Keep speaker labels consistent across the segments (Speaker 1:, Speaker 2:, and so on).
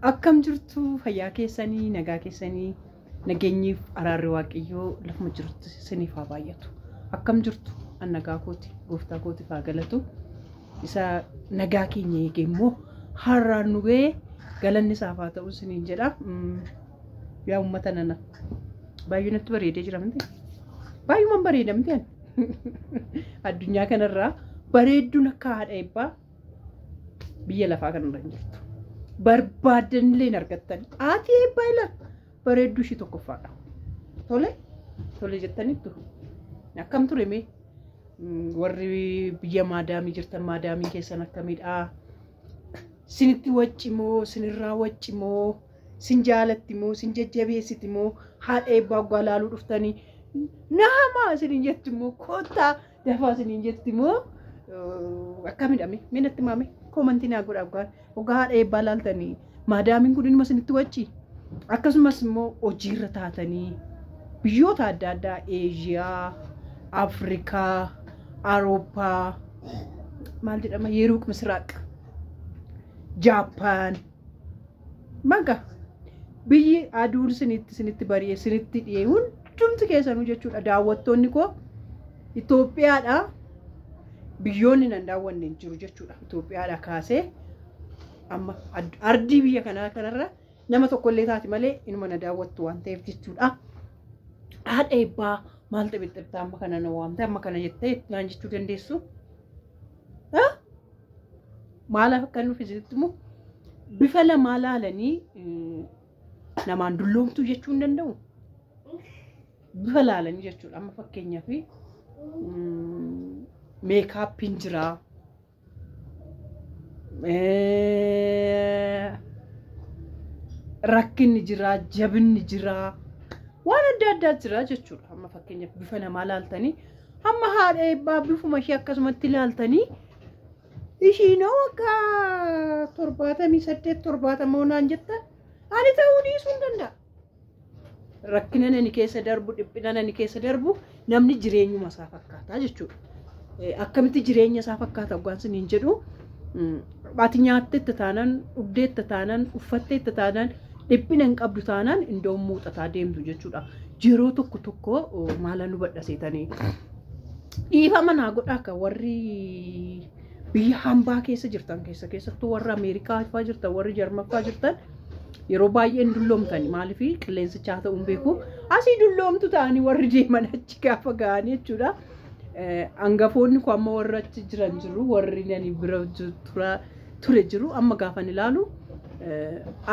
Speaker 1: Akkam jirtu fayyaa keessanii nagaa keessanii nageenyiif araarri waaqayyoo lafuma jirtu isiniif haa baay'atu. Akkam jirtu an nagaa kooti gooftaa kootiif haa galatu. Isa nagaa keenya eegee immoo har'aan nu ga'ee galanni isaaf haa ta'u isiniin jedha. Yaa uummata nana baay'ee natti bareedee jira miti. Baay'umaan bareeda miti ani. Addunyaa kanarraa bareedduun akka haadha eebbaa biyya lafaa kanarra hin jirtu. Barbaaddanillee hin argattan. Haati eebbaa ila bareedduu ishii tokkoffaadha. Tole tole jettaniittu akkam ture mee warri biyya maadaamii jirtan maadaamii keessan akkamidhaa? Sinitti wacci moo sinirraa wacci moo sin jaalatti moo sin jajjabeessiti moo haadha eebbaa waggaa laaluu dhuftanii naamaa isiniin jetti moo kottaa dafaa isiniin jetti moo akkamidha mee mee natti maame koomantii naa godhaa waggaa waggaa haadha eebbaa laaltanii maadaamiin kun inuma isinitti wacci akkasumas immoo hojiirra taatanii biyyoota adda addaa Eeshiyaa, Afrikaa, Awurooppaa maal jedhama Yeruuq Misraaq, Jaappaan manga biyyi aduun isinitti isinitti bari'e isinitti dhi'e hundumti keessanuu jechuudha daawwattoonni koo Itoophiyaadha biyyoonni nan daawwanne hin jiru jechuudha Itoophiyaadha kaasee amma ardii biyya kanaa kanarra nama tokkollee taati malee inuma na daawwattu waan ta'eef jechuudha. Haadha eebbaa maal xibixibta amma kana na waamte amma kana jettee naan jechuu dandeessu. Maal akka nuuf isinitti immoo bifa lamaa laalanii namaan dulloomtuu jechuu hin danda'u. Bifa laalanii jechuudha. Amma fakkeenyaaf meekaappiin jira. Rakkinni jira, jabinni jira, waan adda addaa jira jechuudha. Amma fakkeenyaaf bifa namaa laaltanii hamma haadha eebbaa bifuma ishee akkasumatti ilaaltanii ishiinoo waggaa 78 70 naan jetta ani ta'uu dhiisuu hin danda'a. Rakkina nani keessa darbu, dhiphina nani keessa darbu namni jireenyuma isaa fakkaata jechuudha. Akkamitti jireenya isaa fakkaata waggaan siniin jedhu ati nyaatteetta taanaan, dhugdeetta taanaan, uffatteetta taanaan, dhiphina hin qabdu taanaan indoon muuxataa deemtu jechuudha. Yeroo tokko tokko maala nu badhaseetanii dhiifama naa godhaa akka warri biyya hambaa keessa jirtan keessa keessattuu warra Ameerikaa fa'aa jirtan warri Jarman fa'aa jirtan yeroo baay'ee hin dulloomtani maaliif qilleensichaa ta'uu hin beeku asii dulloomtu ta'anii warri deeman achi gaafa ga'anii jechuudha. Hangafoonni koo amma warra achi jiran jiru warri nani bira ture jiru amma gaafan ilaalu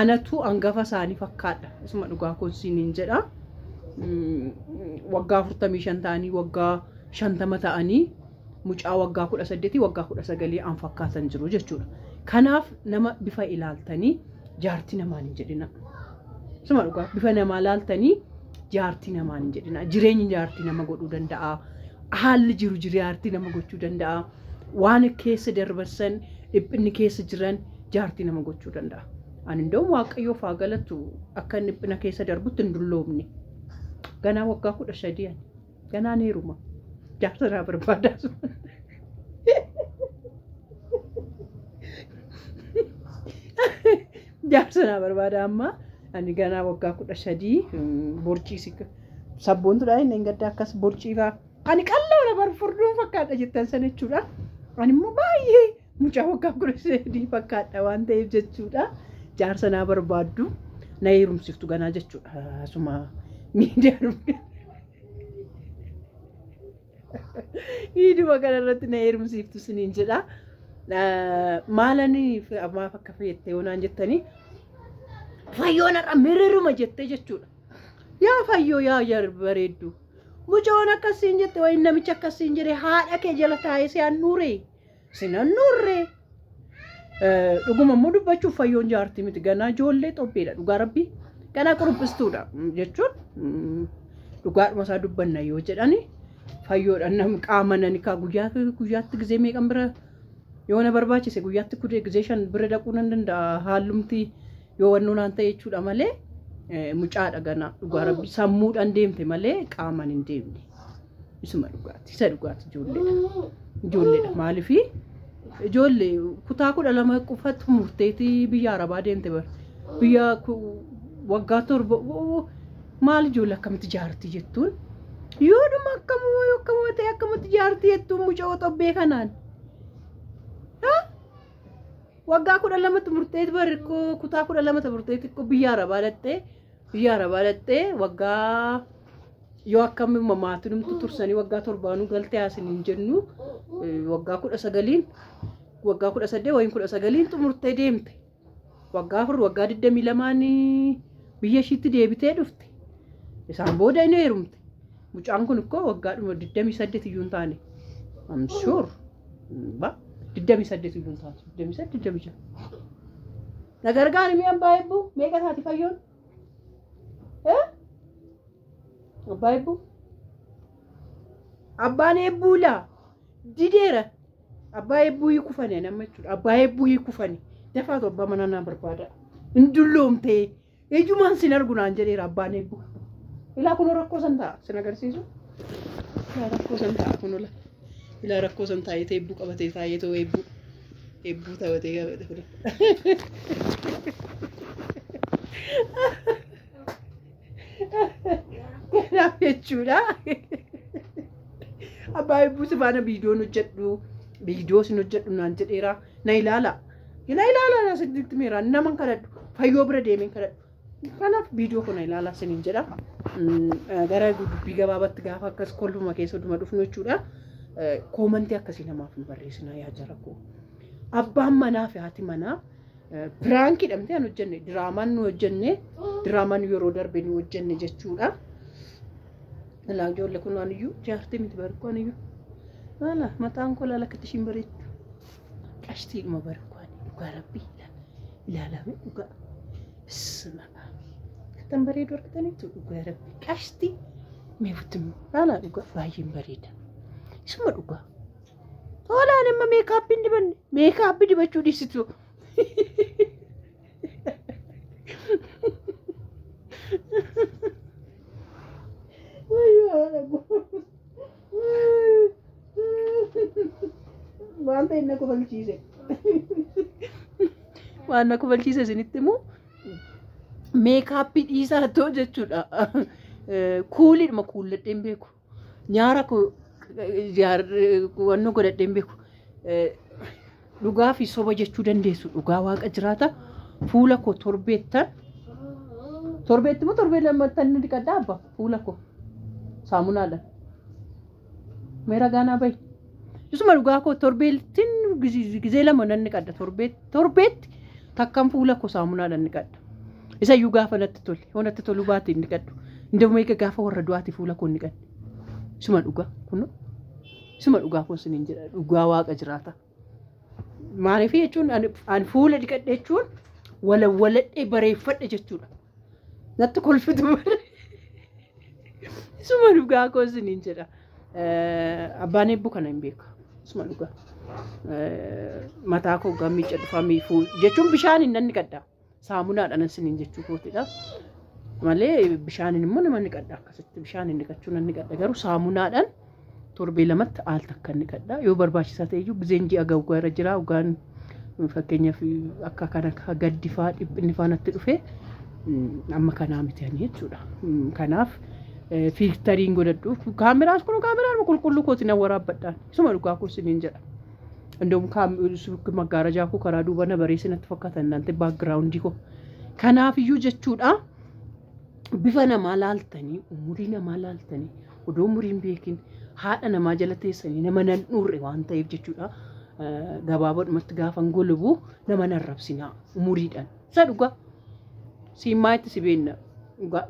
Speaker 1: anatu hangafa isaanii fakkaadha. Isuma dhugaa koo isiniin jedha. Waggaa 45 ta'anii waggaa 50 ta'anii mucaa waggaa 18 waggaa 19 an fakkaatan jiru jechuudha. Kanaaf nama bifa ilaaltanii jaartii namaan hin jedhina. Isuma dhugaa bifa namaa ilaaltanii jaartii namaan hin jedhina. Jireenyi jaartii nama godhuu danda'a. Haalli jiru jaartii nama gochuu danda'a. Waan keessa darbarsan dhiphinni keessa jiran jaartii nama gochuu danda'a. Ani indoom waaqayyoof haa galatu akka inni dhiphina keessa darbutti hin dulloomne. Ganaa waggaa 13 ani. Ganaan heeruma. Jaarsa naa barbaadaa sun. Jaarsa naa barbaada amma ani ganaa waggaa 13 borcii si sabboontuudha inni hin gadda akkas borcii fa'aa. Ani qal'oodha bar furduun fakkaadha jettan sana jechuudha. Ani immoo baay'ee mucaa waggaa 13 fakkaadha waan ta'eef jechuudha. Jaarsa naa barbaaddu na heerumsiftu ganaa jechuudha. Asuma miidiyaa dhufne. Miiduma kanarratti na heerumsiiftu siniin jedha. Maalanii maaf akka feette yoo naan jettanii fayyoon har'a miriruma jettee jechuudha. Yaa fayyoo yaa bareeddu. Mucoon akkasiin jette wayi namichi akkasiin jedhe haadha kee jala taa'ee si handhuure. Si handhuurre. Dhuguma immoo dubbachuuf fayyoon jaartii miti ganaa ijoollee xobbeedha dhugaa rabbii ganaa quruphistuudha jechuun dhugaadhuma isaa dubbanna yoo jedhani fayyoodha nam qaama nani kaa guyyaa guyyaatti gizee meeqan bira yoo na barbaachise guyyaatti kudee gizee 5 bira dhaquu nan danda'a haallumti yoo wannoo naan ta'e jechuudha malee mucaadha ganaa dhugaa rabbii sammuudhaan deemte malee qaamaan hin deemne isuma dhugaati isa dhugaati ijoolleedha ijoolleedha maaliifi ijoollee kutaa 12 qofatu murteetii biyya arabaa deemte bar. Biyya waggaa 7 maal ijoollee akkamitti jaartii jettuun yoodhuma akkamuma akkamuma ta'e akkamitti jaartii jettuun mucaa xobbee kanaan. Waggaa 12 murtee barikoo kutaa 12 murtee xiqqoo biyya arabaa dhattee waggaa yoo akkamuma maatiin numtu tursanii waggaa 7 galtee haasiniin jennu waggaa 19 waggaa 18 wayin 19 xumurtee deemte. Waggaa 4 waggaa 22 biyya ishiitti deebitee dhufte. Isaan booda inni heerumte. Mucaan kun ikkoo waggaa 28 iyyuu hin taane. I'm sure. Ba 28 iyyuu hin taane. 28 26. Na gargaari mi'a abbaa eebbuu meeqa taati fayyoon? Abbaa eebbuu? Abbaan eebbuu laa dideera. Abbaa eebbuu hiikufane nama jechuudha. Abbaa eebbuu hiikufane. Dafaatu abbaa manaa na barbaada. Hin dulloomtee ijumaan sin argu naan jedheera abbaan eebbuu. Ilaa kun rakkoo san ta'a sin agarsiisu. Ilaa rakkoo san ta'a kun ola. Ilaa rakkoo san taa'ee eebbuu qabatee taa'ee too eebbuu. Eebbuu taphatee qabate kun. Kanaaf jechuudha. Abbaa eebbuu si faana viidiyoon hojjedhu. Viidiyoo sin hojjedhu naan jedheera. Na ilaala. Na ilaala sitti meera nama kadhadhu. Fayyoo bira deemeen kadhadhu. Kanaaf viidiyoo kana ilaalaa siniin jedha. Gara dubbii gabaabaatti gaafa akkas kolfuma keessa dhuma dhufnu jechuudha. Koomantii akkasii namaaf nu barreessinaa yaa jara koo. Abbaan manaa fi haati manaa piraankii dhamtee an hojjenne diraamaan nu hojjenne diraamaan yeroo darbe nu hojjenne jechuudha. Ilaa ijoollee kun waan iyyuu jaartii miti barkoo waan iyyuu. Maala mataan koo laala akkatti ishiin bareechu. Qashtiidhuma barkoo ani dhugaa rabbii ilaalame dhugaa. Bismillah. Kan bareedu argitaniitu dhugaa rabbii qashtii meefutti laala dhugaa baay'een bareeda. Isuma dhugaa. Tolaan amma meekaappii hin dibanne meekaappii dibachuu dhiisitu. Waan ta'e na kofalchiise. Waan na kofalchiise isinitti immoo meekaappii dhiisaa ta'u jechuudha. Kuuliidhuma kuulladheen beeku. Nyaara wannoo godhadheen beeku. Dhugaa fi soba jechuu dandeessu. Dhugaa waaqa jiraata. Fuula koo torbeettan. Torbeetti moo torbee lammattan ni dhiqadhaa abba fuula koo saamunaadhaan. Meera gaanaa bahi. Isuma dhugaa koo torbeettiin gizee lama nan dhiqadha. Torbeetti takkan fuula koo saamunaadhaan dhiqadha. Isa iyyuu gaafa natti tole. Yoo natti tolu baate hin dhiqadhu. Indoo eega gaafa warra du'aati fuula koo hin dhiqadhe. Isuma dhugaa kunoo. Isuma dhugaa koo isiniin jedha. Dhugaa waaqa jiraata. Maaliif jechuun ani fuula dhiqadhe jechuun walawwaladhee bareeffadhe jechuudha. Natti kolfitu bare. Isuma dhugaa koo isiniin jedha. Abbaan eebbuu kana hin beeku. Isuma dhugaa. Mataa koo gammii dhufaa miifuu jechuun bishaaniin nan dhiqadha. Saamunaadhaan isiniin jechuu kootidha. Malee bishaaniin immoo nama dhiqadha akkasitti bishaaniin dhiqachuu nan dhiqadha garuu saamunaadhaan torbee lamatti al takka dhiqadha. Yoo barbaachisaa ta'e iyyuu gizeen ji'a gawgaa irra jira dhugaan fakkeenyaaf akka kana gaddi fa'aa dhiphinni fa'aa natti dhufe amma kanaa miti ani jechuudha. Kanaaf fiiltariin godhadhu kaameraas kun kaameraan qulqulluu kooti nan waraabbadhaan isuma dhugaa koo isiniin jedha. Indoom maggaarajaa koo karaa duuba na bareesse natti fakkaatan naante baakgiraawundii koo. Kanaaf iyyuu jechuudha bifa namaa laaltanii umurii namaa laaltanii odoo umuriin beekin haadha namaa jala teessanii nama nan dhurre waan ta'eef jechuudha. Gabaabadhumatti gaafan golubu nama nan rabsinaa umuriidhaan. Isa dhugaa siimmaa itti si beenna dhugaa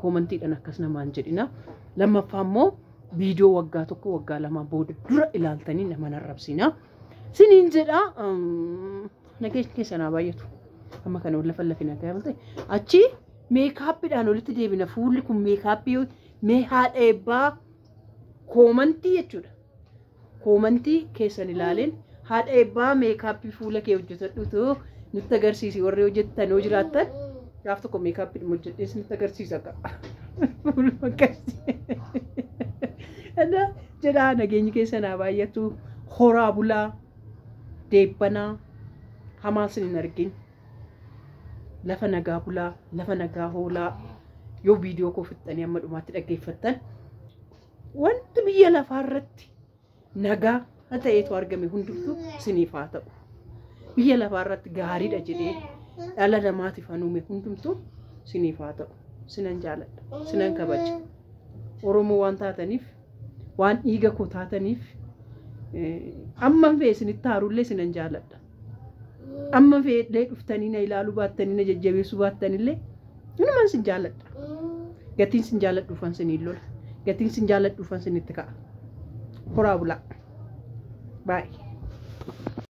Speaker 1: koomantiidhaan akkas namaan jedhina. Lammaffaa immoo viidiyoo waggaa 1 waggaa 2 booda dura ilaaltanii nama nan rabsinaa. Siniin jedha nageenya keessa naa baay'atu. Amma kana lafa lafina ta'e achi meekaappiidhaan walitti deebina. Fuulli kun meekaappii mee haadha eebbaa koomantii jechuudha. Koomantii keessan ilaaleen haadha eebbaa meekaappii fuula kee hojjetadhutu nutti agarsiisi warri hojjettan yoo jiraattan gaaf tokko meekaappiidhuma hojjedhees nutti agarsiisa qaba. Fuuluma akkasii. Jedhaa nageenyi keessa naa baay'atu horaa bulaa deebbanaa hamaa sin hin argin. Lafa nagaa bulaa, lafa nagaa hoolaa. Yoo viidiyoo koo fixxanii amma dhumaatti dhaggeeffattan, wanti biyya lafaa irratti nagaa ta'eetu argame hundumtuu isiniif haa ta'u. Biyya lafaa irratti gaariidha jedhee dhala namaatiif hanuume hundumtuu isiniif haa ta'u. Sinan jaaladha, sinan kabaja. Oromoo waan taataniif, waan dhiiga koo taataniif, amma fe'e isinitti haarullee sinan jaaladha. Amma fe'ellee dhuftanii na ilaaluu baattanii, na jajjabeessuu baattanillee, inumaan sin jaaladha. Gatiin sin jaaladhuufan siniin lola. Gatiin sin jaaladhuufan sinitti ka'a. Horaa bulaa. Baay'ee.